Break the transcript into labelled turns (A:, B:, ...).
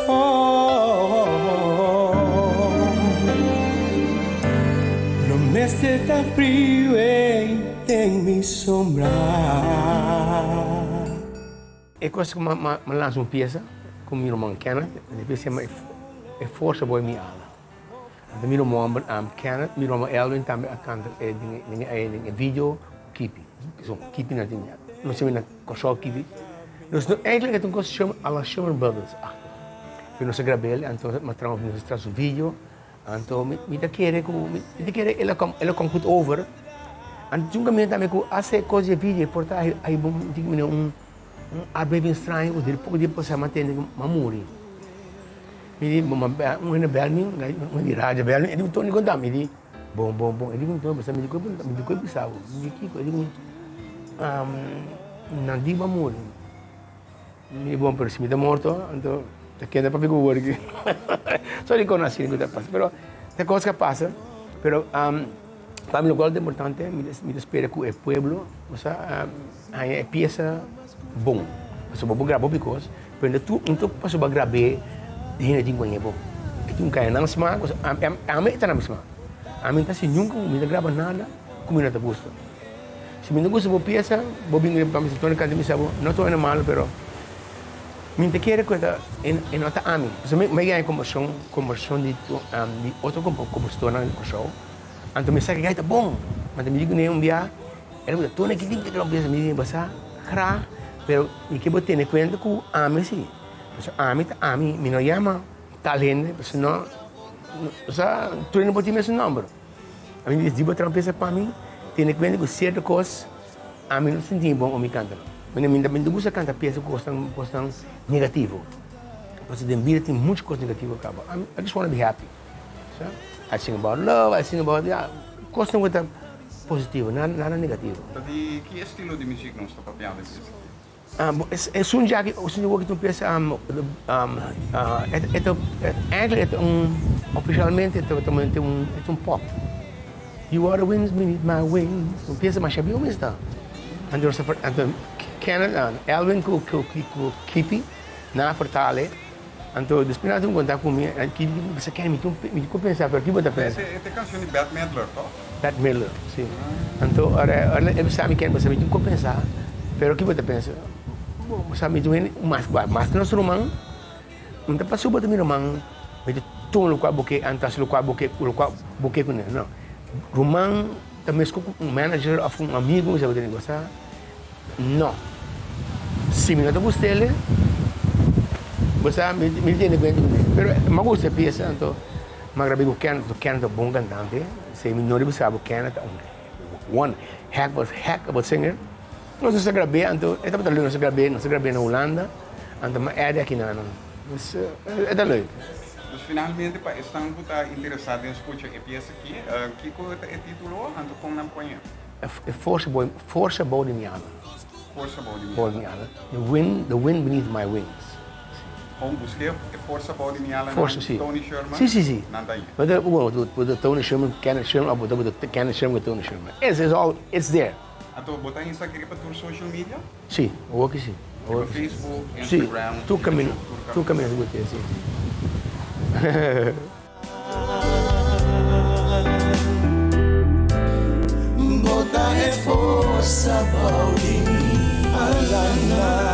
A: Oh, no mester ta friu ey den mi sombra.
B: E kos ku mi a lansa un piesa ku mi ruman Kenneth, e piesa yama E Forsa Bo e Mi Ala. Anto mi ruman Kenneth, mi ruman Elwin tambe a kanta den e video ku Kipi. So Kipi na tin, nos yama na Kòrsou Kipi. Nos no eigenlijk e ta un kos a la Sherman Brothers achtig. Pero nos a grab'el, anto mi a traha nos a traha su video, anto mi ta kere ku mi ta kere el a el a kom goed over. Anto tin un kaminda tambe ku hasta e kos di e video e por ta a hiba un Un aardbeving straño ku deri poko dia pasá mi a tende ku mi a muri. Mi di, un hende bèl mi, un di radio bèl mi, e di, Tony konta mi? Mi di, bon, bon, bon. E di, Tony mi di, mi di ku e bisa bo? Mi di, kiko? E di, nan di bo a muri. Mi di, bon, pero si mi ta morto, anto ta kende papia ku bo wòrdu aki? So di kon asina ku ta pasa, pero ta kos ku a pasa, pero. Pa mi lokual ta importante, mi ta spera ku e pueblo sa haña e piesa bon. Pasobra bo graba hopi kos, pero no tur no tur pasobra bo a grab'é di hende tin ku hañ'é bon. E tin ku haña nan smak, ami ta na mi smak. Ami no ta hasi nunka ku mi ta graba nada ku mi no ta gusta. Si mi no gusta bo piesa, bo bin riba mi Tony kanta mi sa bo no ta oina malu pero mi ta kere ku e ta e no ta ami. Pasobra mi a haña kombershon kombershon di otro kompositornan di Kòrsou. Anto mi sa ki gai ta bon. Anto mi di kuné un bia, el a bisa, Tony ki tin ku piensa? Mi di, Basa kra, pero mi ke bo tene kuenta ku ami si. Pasobra ami ta ami, mi no yama tal hende, pasobra no, osea, tur hende por tin mesun nòmber. Ami di, Si bo traha un piesa pa mi, tene kuenta ku sierto kos ami no sinti bon ora mi kanta. Mi no gusta kanta piesa ku kosnan, kosnan negativo. Pasobra den bida tin muchu kos negativo kaba. I just wanna be happy. I sing about love, I sing about, ya, kosnan ku ta positivo, nada negativo.
C: Ta di ki estilo di muzik nos ta papiando e piesa aki?
B: Esun djaki, esun di woki ta un piesa, e ta, eigenlijk e ta un, ofishalmente e ta un, e ta un pop. You are the winds beneath my wings, un piesa masha bieu mes ta. Anto nos ta, anto Kenneth, Elwin ku Kippy nan a fertale. Anto despues nan a tin kontak ku mi, ki di bisa ken mi tin mi tin ku pensa pero ki bo ta pensa?
C: E ta kanshon di Bette Midler toh?
B: Bette Midler, si. Anto ora ora e bisa mi ken bisa mi tin ku pensa pero ki bo ta pensa? Bo sa mi tin hende mas mas ku nos ruman no ta pasobra bo ta mi ruman mi ta tuma lokual bo ke anto hasi lokual bo ke lokual bo ke kuné no. Ruman ta meskos ku un manager òf un amigu mi sa bo ta negosa. No. Si mi no ta gust'el, bo sa, mi mi tene cuenta cu mi. Pero mi a gusta e pieza, anto mi a grab'é cu Kenneth, pasobra Kenneth ta un bon cantante. Si mi no riba sa bo, Kenneth ta un one heck of heck of a singer. Nos a grab'é, anto e tabata leuk, nos a grab'é, nos a grab'é na Hulanda, anto mi a add aki na nan. Dus e ta leuk.
C: Dus finalmente pa esnan cu ta interesa den scucha e pieza aki, kico ta e titulo, anto con nan poñ'é?
B: E forsa bou, forsa bou di mi ala.
C: Forsa bou di mi ala.
B: Bou di mi ala. The wind, the wind beneath my wings.
C: Gewoon busk'é e forsa bou di mi ala
B: Forsa, si.
C: Tony Sherman.
B: Si, si, si.
C: Nan ta ahí.
B: Bo ta, bo ta, bo ta Tony Sherman, Kenneth Sherman, of bo ta, bo ta Kenneth Sherman ku Tony Sherman. It's, it's all, it's there.
C: Anto bo ta insta aki riba tur social media?
B: Si, awor ki si.
C: Riba Facebook, Instagram,
B: Si, tur kaminda, tur kaminda si bo tin, si.
A: Bo ta e forsa bou di mi alanan.